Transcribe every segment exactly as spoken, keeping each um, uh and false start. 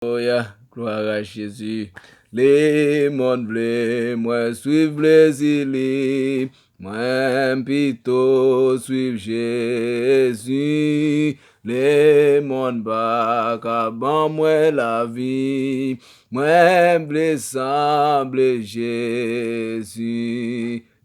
Alelouya, glwa a Jezi. Lemonn vle mwen swiv plezi li, mwen pito swiv Jezi. Lemonn pa ka ban mwen lavi, mwen vle sanble Jezi.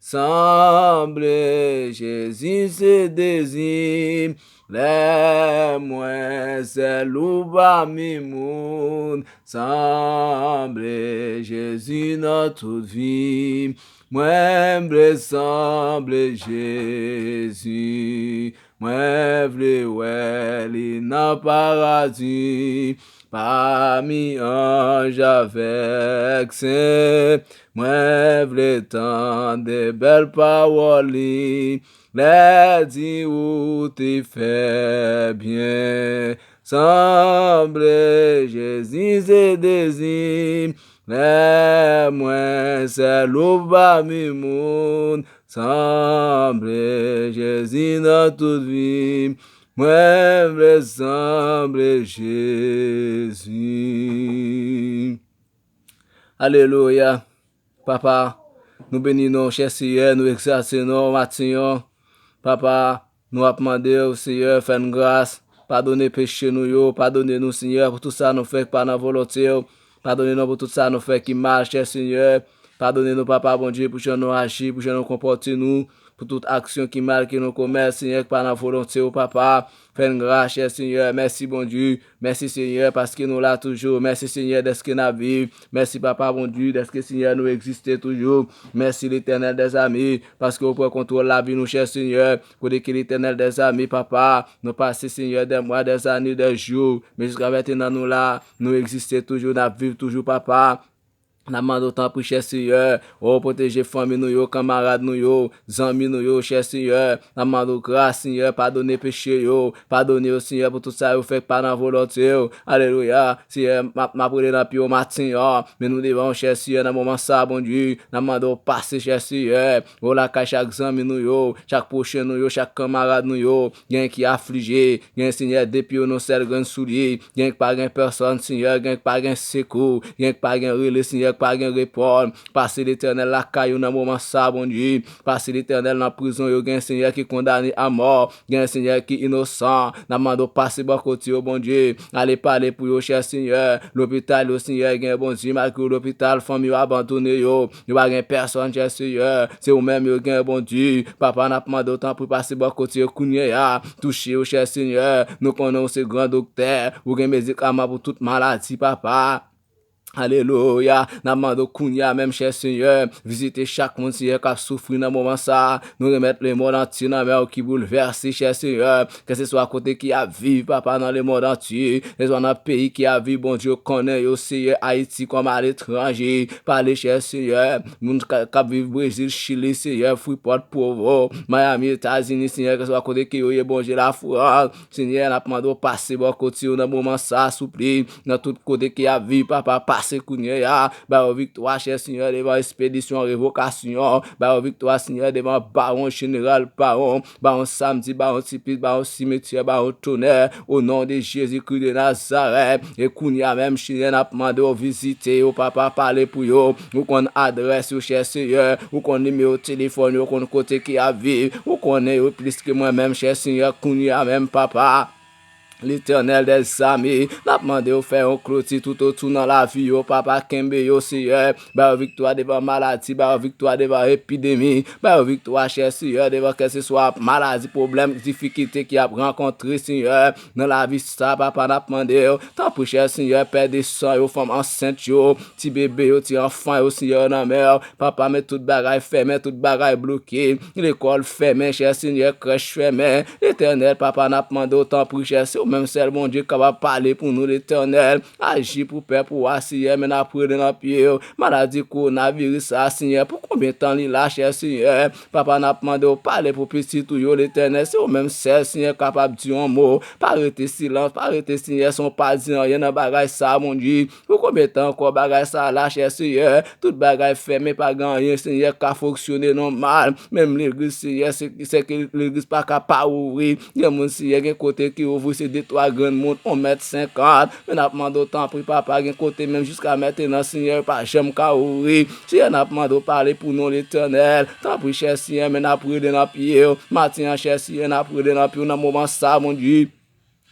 Sanble Jezi se dezi m, lè mwen sèl ou pami moun. Sanble Jezi nan tout vi m, mwen vle sanble Jezi. Mwen vle wè li nan paradi, pami anj avèk sen. Mwen vle tande bèl pawòl li, lè di ou te fè byen. Sanble Jezi se dezi m, lè mwen sèl ou pami moun. Sanble Jezi nan tout vi m, mwen vle sanble Jezi. Alelouya. Papa, nou beni non w, chè Seyè, nou egzalte non w maten an. Papa, nou ap mande w, Seyè, fè n gras, padone peche nou yo, padone nou, Seyè, pou tout sa nou fè k pa nan volonte w. Padone nou pou tout sa nou fè ki mal, chè Seyè. Padone nou, Papa Bondye, pou jan nou aji, pou jan nou konpòte nou, pou tout aksyon ki mal ke nou komèt, Seyè, ki pa nan volonte w, Papa. Fè n gras, chè Seyè. Mèsi, Bondye. Mèsi, Seyè, paske nou la toujou. Mèsi, Seyè, dèske n ap viv. Mèsi, Papa Bondye, dèske, Seyè, nou egziste toujou. Mèsi, Letènèl dèzame, paske w pran kontwòl lavi nou, chè Seyè. Kote ke Letènèl dèzame, Papa, nou pase, Seyè, dè mwa, dè zane, dè jou, men jiska mentnan nou la, nou egziste toujou, n ap viv toujou, Papa. N ap mande w tanpri, chè Seyè, o, pwoteje fanmi nou yo, kanmarad nou yo, zanmi nou yo, chè Seyè. N ap mande w gras, Seyè, padone peche yo, padone yo, Seyè, pou tout sa yo fè k pa nan volonte w. Alelouya. Seyè, m ap, m ap rele nan pye w maten an, men nou devan w, chè Seyè, nan moman sa a, Bondye, n ap mande w pase, chè Seyè, o, lakay chak zanmi nou yo, chak pwochen nou yo, chak kanmarad nou yo, gen ki aflije, gen, Seyè, de pye yo nan sèl grenn soulye, gen ki pa gen pèsòn, Seyè, gen ki pa gen sekou, gen ki pa gen rele, Seyè, ki pa gen reponn. Pase, Letènèl, lakay yo nan moman sa a, Bondye. Pase, Letènèl, nan prizon yo, gen, Seyè, ki kondane a mò, gen, Seyè, ki inosan. N ap mande w pase bò kote yo, Bondye. Ale pale pou yo, chè Seyè. Lopital yo, Seyè, gen, Bondye, malgre yo lopital, fanmi yo abandone yo. Yo pa gen pèsòn, chè Seyè. Se ou menm yo gen, Bondye. Papa, n ap mande w tanpri pase bò kote yo kounye a. Touche yo, chè Seyè. Nou konnen w se gran doktè. Ou gen medikaman pou tout maladi, Papa. Alelouya. N ap mande w kounye a menm, chè Seyè, vizite chak moun, Seyè, k ap soufri nan moman sa a. Nou remèt lemonn antye nan men w ki boulvèse, chè Seyè. Kèlkeswa kote ki ap viv, Papa, nan lemonn antye. Kèlkeswa nan peyi ki ap viv, Bondye, ou konnen yo, Seyè, Ayiti kòm aletranje. Pale, chè Seyè. Moun ka, k ap viv Brezil, Chili, Seyè, Freeport, Provo, Miami, Etazini, Seyè, kèlkeswa kote ke yo ye, Bondye, Lafrans. Senyè, n ap mande w pase bò kote yo nan moman sa a, souple, nan tout kote ke y ap viv, Papa, pase kounye a, ba yo viktwa, chè Senyè, devan espedisyon, revokasyon, ba yo viktwa, Senyè, devan bawon, jeneral bawon, bawon Samdi, bawon Tipis, bawon Simetyè, bawon Tonè, o non de Jezikri de Nazarèt. E kounye a menm, Senyè, n ap mande w vizite yo, Papa, pale pou yo, ou konn adrès yo, chè Senyè, ou konn nimewo telefòn yo, ou konn kote ke y ap viv, ou konnen yo plis ke mwen menm, chè Senyè, kounye a menm, Papa. Letènèl dèzame, n ap mande w fè yon kloti toutotou nan lavi yo, Papa, kenbe yo, Seyè. Ba yo viktwa devan maladi, ba yo viktwa devan epidemi, ba yo viktwa, chè Seyè, devan kèlkeswa maladi, pwoblèm, difikilte ke y ap rankontre, Seyè, nan lavi sa, Papa, n ap mande w. Tanpri, chè Seyè, pè de san yo, fanm ansent yo, ti bebe yo, ti anfan yo, Seyè, nan men w. Papa, men tout bagay fèmen, tout bagay bloke. Lekòl fèmen, chè Senyè, krèch fèmen. Letènèl, Papa, n ap mande w, tanpri, chè, se ou menm sèl Bondye k kapab pale pou nou, Letènèl. Aji pou pèp ou a, Senyè, men n ap rele nan pye w. Maladi kowonaviris sa, Senyè, pou konbyen tan li la, chè Senyè? Papa, n ap mande w pale pou pitit ou yo, Letènèl. Se ou menm sèl, Senyè, kapab di yon mo. Pa rete silans, pa rete, Senyè, san w pa di anyen nan bagay sa, Bondye. Pou konbyen tan ankò bagay sa a la, chè Senyè? Tout bagay fèmen, pa gen anyen, Senyè, k ka fonksyone nòmal. Menm legliz, Senyè, se, se ke legliz pa ka pa ouvri. Gen moun, Senyè, gen kote ki ouvri, se de twa grenn moun, yon mèt senkant. Men n ap mande w, tanpri, Papa, gen kote menm jiska mentenan, Senyè, yo pa janm ka ouvri. Senyè, n ap mande w pale pou nou, Letènèl. Tanpri, chè Senyè, men n ap rele nan pye w. Maten an, chè Senyè, n ap rele nan pye w nan moman sa a, Bondye.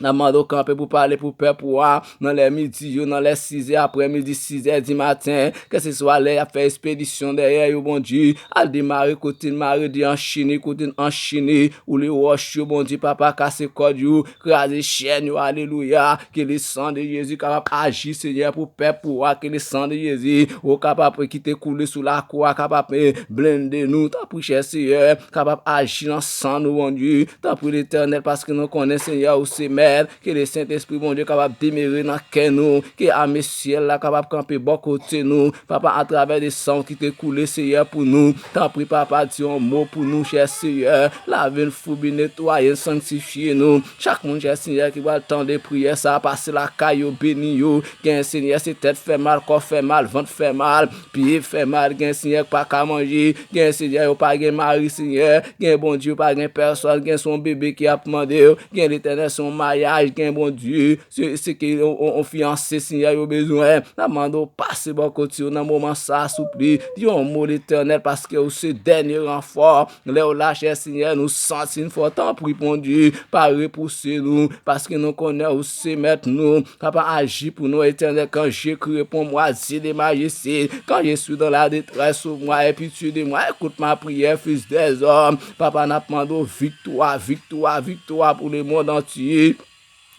N ap mande w kanpe pou pale pou pèp ou a, nan lè midi yo, nan lè sizè aprèmidi, sizè di maten, kèlkeswa lè y ap fè espedisyon dèyè yo, Bondye, al demare kote n mare, di anchini kote n anchini, woule wòch yo, Bondye, Papa, kase kòd yo, kraze chèn yo, alelouya, ke le san de Jezi kapab aji, Senyè, pou pèp ou a, ke le san de Jezi, ou kapab ki te koule sou lakou a, kapab, eh, blende nou, tanpri, chè Senyè, kapab aji nan san nou, Bondye, tanpri, Letènèl, paske nou konnen, Senyè, ou se mèt, ke le Sentespri, Bondye, kapab demere nan kè nou, ke ame syèl la kapab kanpe bò kote nou, Papa, atravè de san w ki te koule, Senyè, pou nou, tanpri, Papa, di yon mo pou nou, chè Senyè, lave n, foubi, netwaye n, sanktifye nou, chak moun, chè Senyè, ki pral tande priyè sa a, pase lakay yo, beni yo, gen, Senyè, se tèt fè mal, kò fè mal, vant fè mal, pye fè mal, gen, Senyè, ki pa ka manje, gen, Senyè, yo pa gen mari, Senyè, gen, Bondye, yo pa gen pèsòn, gen, se yon bebe ki ap mande yo, gen, Letènèl, se yon mayaj, gen, Bondye, se, se ke yon, yon, yon fiyanse, Senyè, yo bezwen. N ap mande w pase bò kote yo nan moman sa a, souple. Di yon mo, Letènèl, paske ou se dènye ranfò. Lè w la, chè Senyè, nou santi n fò. Tanpri, Bondye, pa repouse nou, paske nou konnen ou se mèt nou. Papa, aji pou nou, Éternel. Quand je crie, réponds-moi, Dieu de majesté. Quand je suis dans la détresse, sauve-moi et pitié de moi. Écoute ma prière, fils des hommes. Papa, n ap mande w viktwa, viktwa, viktwa pou lemonn antye.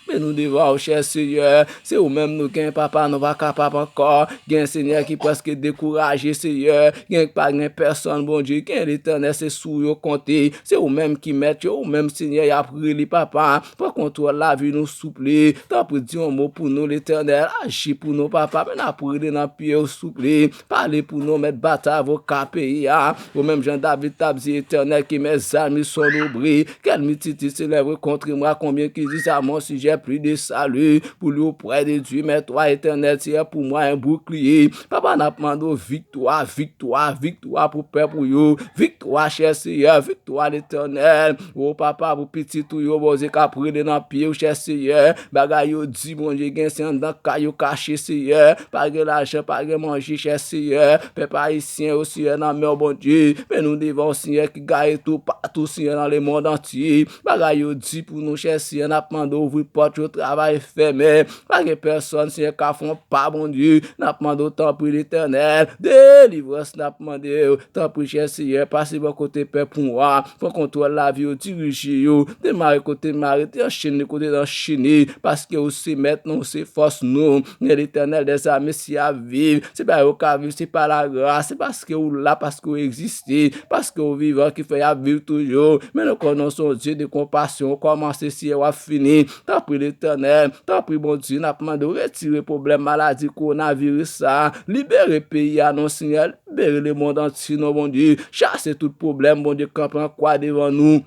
Men nou devan ou, chè Senyè. Se ou menm nou gen, Papa, nou pa kapab ankò. Gen, Senyè, ki prèske dekouraje, Senyè. Gen ki pa gen pèsonn, Bondye. Gen, Letènèl, se sou yo konte. Se ou menm ki mèt yo, ou menm, Senyè, y ap rele, Papa. Pran kontwòl lavi nou, souple. Tanpri, di yon mo pou nou, Letènèl. Aji pou nou, Papa. Men n ap rele nan pye w, souple. Pale pou nou, mèt batay, avoka peyi a. Ou menm jan David t ap di, Éternel, que mes ennemis sont nombreux, qu'elles multitude s'élève contre moi, combien qui disent à mon sujet, plus de salut pour lui auprès de Dieu, mais toi, Éternel, tu es pour moi un bouclier. Papa, n ap mande w viktwa, viktwa, viktwa pou pèp ou yo, viktwa, chè Senyè, viktwa, Letènèl. O Papa, pou pitit ou yo, Bondye, k ap rele nan pye w, chè Senyè. Bagay yo di, Bondye, gen se anndan kay yo kache, Senyè. Pa gen lajan, pa gen manje, chè Senyè. Pèp ayisyen yo, Senyè, nan men w, Bondye. Men nou devan w, Senyè, ki gaye toupatou, Senyè, nan lemonn antye. Bagay yo di pou nou, chè Senyè, n ap mande w ouvri pòt yo, travay fèmen. Pa gen pèsonn, Senyè, k ap fè yon pa, Bondye. N ap mande w, tanpri, Letènèl. Delivrans, n ap mande w. Tanpri, chè Senyè, pase bò kote pèp ou a. Pran kontwòl lavi yo, dirije yo. Demare kote n mare, desann kote n anchene. Paske ou se mèt nou, ou se fòs nou. Men Letènèl dèzame, si y ap viv, se pa yo k ap viv, se pa lagras, se paske ou la, paske ou egziste, paske ou vivan ki fè y ap viv toujou. Men nou konnen w se yon Dye de konpasyon, ou kòmanse, Senyè, w ap fini. Tanpri, Letènèl, tanpri, Bondye, n ap mande w retire pwoblèm maladi kowonaviris sa a. Libere peyi a, non, Senyè. Libere lemonn antye, non, Bondye. Chase tout pwoblèm, Bondye, kanpe an kwa devan nou.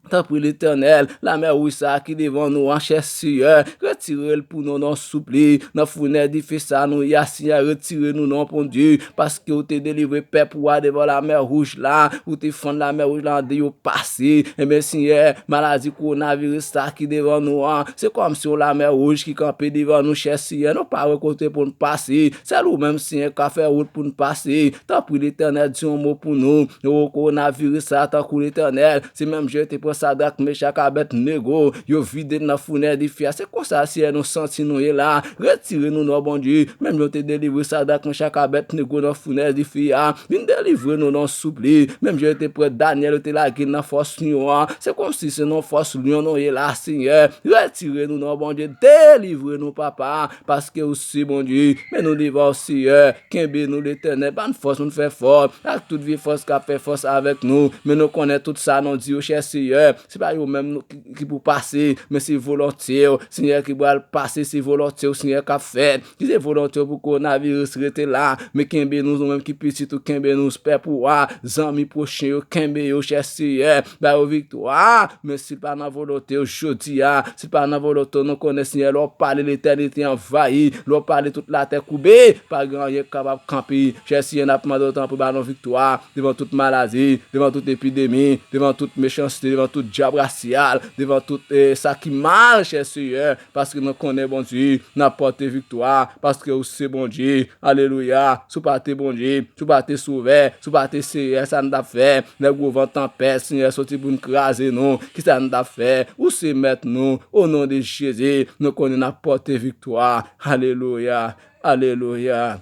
Tanpri, Letènèl, lamè wouj sa a ki devan nou an, chè Senyè, retire l pou nou, non, souple. Nan founè dife sa a nou ye a, Senyè, retire nou, non, Bondye, paske ou te delivre pèp ou a devan lamè wouj la, ou te fann lamè wouj la an de, yo pase. Ebyen, Senyè, maladi kowonaviris sa a ki devan nou an, se kòmsi yon lamè wouj ki kanpe devan nou, chè Senyè, nou pa wè kote pou n pase. Sèl ou menm, Senyè, ka fè wout pou n pase. Tanpri, Letènèl, di yon mo pou nou. O kowonaviris sa a, tankou, Letènèl, se menm jan yo te pran Sadrak, Mechak, Abèdnego, yo vide l nan founè dife a. Se konsa, Senyè, nou santi nou ye la. Retire nou, non, Bondye. Menm jan yo te delivre Sadrak, Mechak, Abèdnego nan founè dife a. Vin delivre nou, non, souple. Menm jan yo te pran Danyèl, yo te lage l nan fòs lyon an. Se kòmsi se nan fòs lyon nou ye la, Senyè. Retire nou, non, Bondye. Delivre nou, Papa. Paske ou se Bondye. Men nou devan w, Senyè. Kenbe nou, Letènèl. Ban n fòs pou n fè fòs ak tout vye fòs k ap fè fòs avèk nou. Men nou konnen tout sa nou di yo, chè Senyè. Se pa yo menm nou ki, ki pou pase, men se volonte w, Senyè, ki pral pase, se volonte w, Senyè, k ap fèt. Ki se volonte w pou kowonaviris rete la. Men kenbe nou, nou menm ki pitit ou, kenbe nou, pèp ou a, zanmi pwochen yo, kenbe yo, chè Senyè. Ba yo viktwa. Men si l pa nan volonte w jodi a, si l pa nan volonte w, nou konnen, Senyè, lè w pale, letènite anvayi, lè w pale, tout latè koube, pa gen anyen k kapab kanpe. Chè Senyè, n ap mande w tanpri, ba nou viktwa devan tout maladi, devan tout epidemi, devan tout mechanste, devan tout dyab rasyal, devan tout eh, sa ki mal, chè Seyè, paske nou konnen, Bondye, n ap pote viktwa, paske ou se Bondye. Alelouya. Si w pa te Bondye, si w pa te Sovè, si w pa te Seyè, sa n t ap fè? Lè gwo van tanpèt, Seyè, soti pou n kraze nou, ki sa n t ap fè? Ou se Mèt nou. O non de Jezi, nou konnen n ap pote viktwa. Alelouya. Alelouya.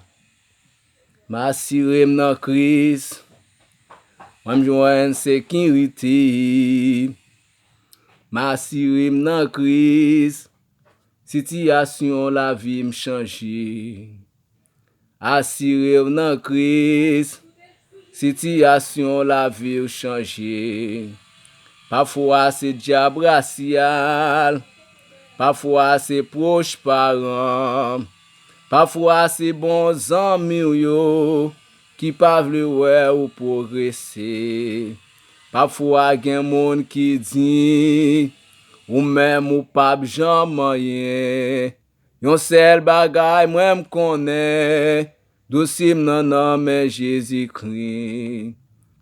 M asire m nan Kris. Mwen m jwenn sekirite. M asire m nan Kris. Sitiyasyon lavi m chanje. Asire w nan Kris. Sitiyasyon lavi w chanje. Pafwa se dyab rasyal. Pafwa se pwòch paran. Pafwa se bon zanmi w yo ki pa vle wè ou pwogrese. Pafwa gen moun ki di, ou menm ou p ap janm anyen. Yon sèl bagay mwen m konnen, dosye m nan nan men Jezikri.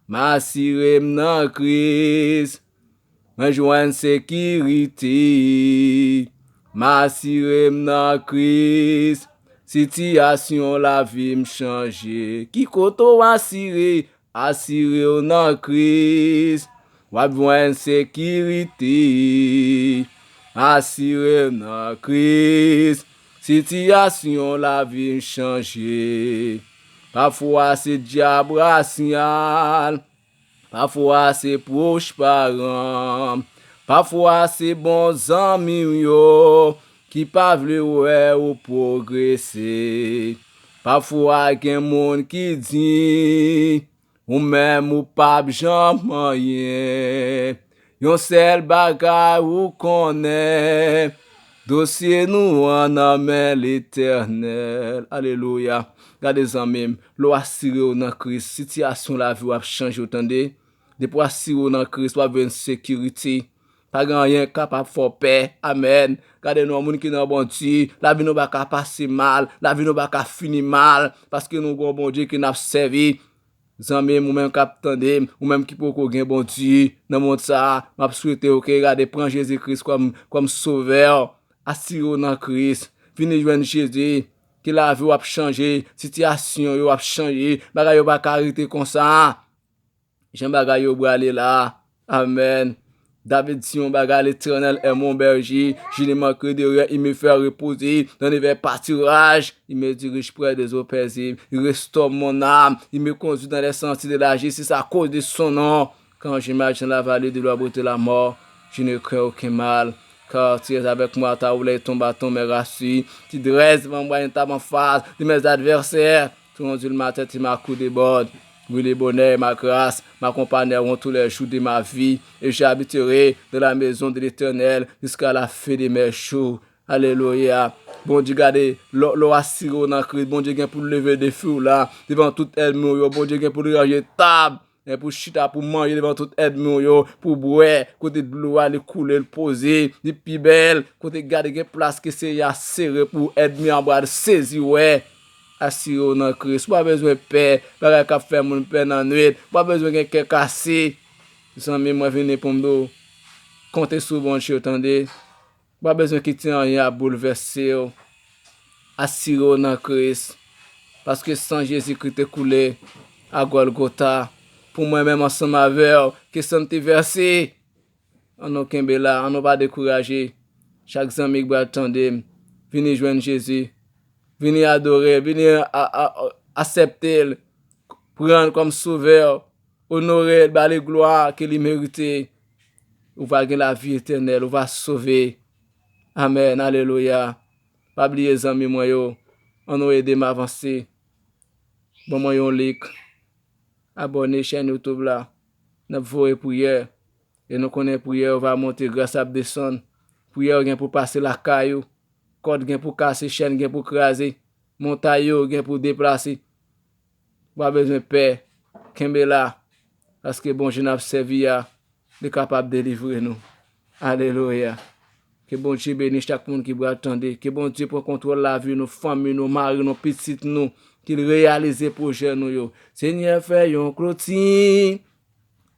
M asire m nan Kris, mwen jwenn sekirite. M asire m nan Kris, sitiyasyon lavi m chanje. Ki kote w asire? Asire w nan Kris, w ap jwenn sekirite. Asire w nan Kris, sitiyasyon lavi m chanje. Pafwa se dyab rasyal, pafwa se pwòch paran, pafwa se bon zanmi w yo ki pa vle wè ou pwogrese. Pafwa gen moun ki di, ou menm ou p ap janm anyen. Yon sèl bagay ou konnen, dosye nou an nan men Letènèl. Alelouya. Gade, zanmi m, lè w asire w nan Kris, sitiyasyon lavi w ap chanje, w tande. Depi w asire w nan Kris, w ap jwenn sekirite. Pa gen anyen k kapab fè w pè. Amèn. Gade non, moun ki nan Bondye, lavi nou pa ka pase mal, lavi nou pa ka fini mal, paske nou gen yon Bondye ke n ap sèvi. Zanmi m, ou menm k ap tande m, ou menm ki poko gen Bondye nan mond sa a, m ap swete w ke gade pran Jezi Kris kòm, kòm sovè w. Asire w nan Kris. Vini jwenn Jezi. Ke lavi w ap chanje, sitiyasyon yo ap chanje, bagay yo pa ka rete konsa. Jan bagay yo prale la. Amèn. David di yon bagay, L'Éternel est mon berger, je ne manquerai de rien, il me fait reposer dans de verts pâturages, il me dirige près des eaux paisibles, il restaure mon âme, il me conduit dans les sentiers de la justice à cause de son nom. Quand je marche dans la vallée de l'ombre de la mort, je ne crains aucun mal, car tu es avec moi, ta houlette et ton bâton me rassurent. Tu dresses devant moi une table en face de mes adversaires. Tu ondule ma tête et ma coupe déborde. Oui, le bonheur et ma grâce m'accompagneront tous les jours de ma vie, et j'habiterai dans la maison de l'Éternel jusqu'à la fin de mes jours. Alelouya. Bondye, gade, lè, lè w asire w nan Kris, Bondye gen pou l leve defi w la, devan tout ènmi w yo, Bondye gen pou l ranje tab, gen pou chita pou manje devan tout ènmi w yo, pou bwè, kote dlo a li koule, l poze, li pi bèl, kote gade gen plas ke Seyè a sere pou ènmi an pral sezi wè. Asire w nan Kris. Ou pa bezwen pè bagay k ap fè moun pè nan nwit. Ou pa bezwen gen kè kase. Zanmi mwen, vini pou m di w, konte sou Bondye, tande. Ou pa bezwen kite anyen ap boulvèse w. Asire w nan Kris. Paske san Jezikri te koule a Gòlgota pou mwen menm ansanm avè w. Ke san l te vèse. Ann nou kenbe la, ann nou pa dekouraje. Chak zanmi ki pral tande m, vini jwenn Jezi. Vini adore l, vini a, a, a, aksepte l. Pran l kòm sovè w. Onore l, ba li glwa ke li merite. Ou va gen lavi etènèl, ou va sove. Amèn, alelouya. Pa bliye zanmi mwen yo, ann nou ede m avanse. Ban mwen yon like. Abòne chèn YouTube la. N ap voye priyè. E nou konnen priyè yo va monte, gras ap desann. Priyè yo gen pou pase lakay ou. Kòd gen pou kase, chèn gen pou kraze. Montay yo gen pou deplase. Ou pa bezwen pè. Kenbe la. Paske Bondye n ap sèvi a, li kapab delivre nou. Alelouya. Ke Bondye beni chak moun ki pral tande. Ke Bondye pran kontwòl lavi nou, fanmi nou, mari nou, pitit nou. Ke l reyalize pwojè nou yo. Senyè, fè yon kloti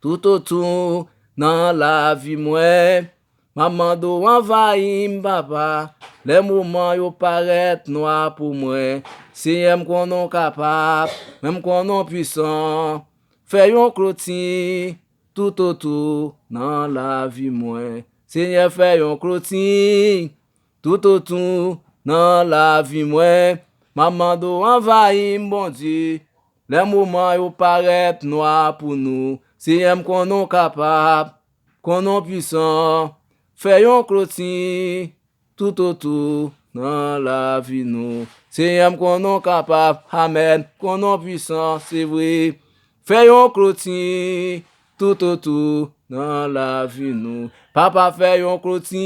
toutotou nan lavi mwen. M ap mande w anvayi m, papa. Lè moman yo parèt nwa pou mwen, Senyè, m konnen w kapab, men m konnen w pwisan. Fè yon kloti toutotou nan lavi mwen. Senyè, fè yon kloti toutotou nan lavi mwen. M ap mande w anvayi m, Bondye. Lè moman yo parèt nwa pou nou, Senyè, m konnen w kapab, konnen w pwisan. Fè yon kloti toutotou nan lavi nou. Senyè, m konnen w kapab, amèn, konnen w pwisan, se vre. Fè yon kloti toutotou nan lavi nou. Papa, fè yon kloti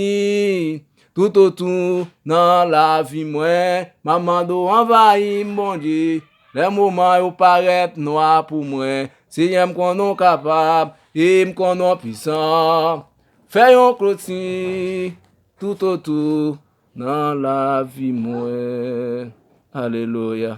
toutotou nan lavi mwen. M ap mande w anvayi m, Bondye. Lè moman yo parèt nwa pou mwen, Senyè, m konnen w kapab, e m konnen w pwisan. Fè yon kloti toutotou nan lavi mwen. Alelouya.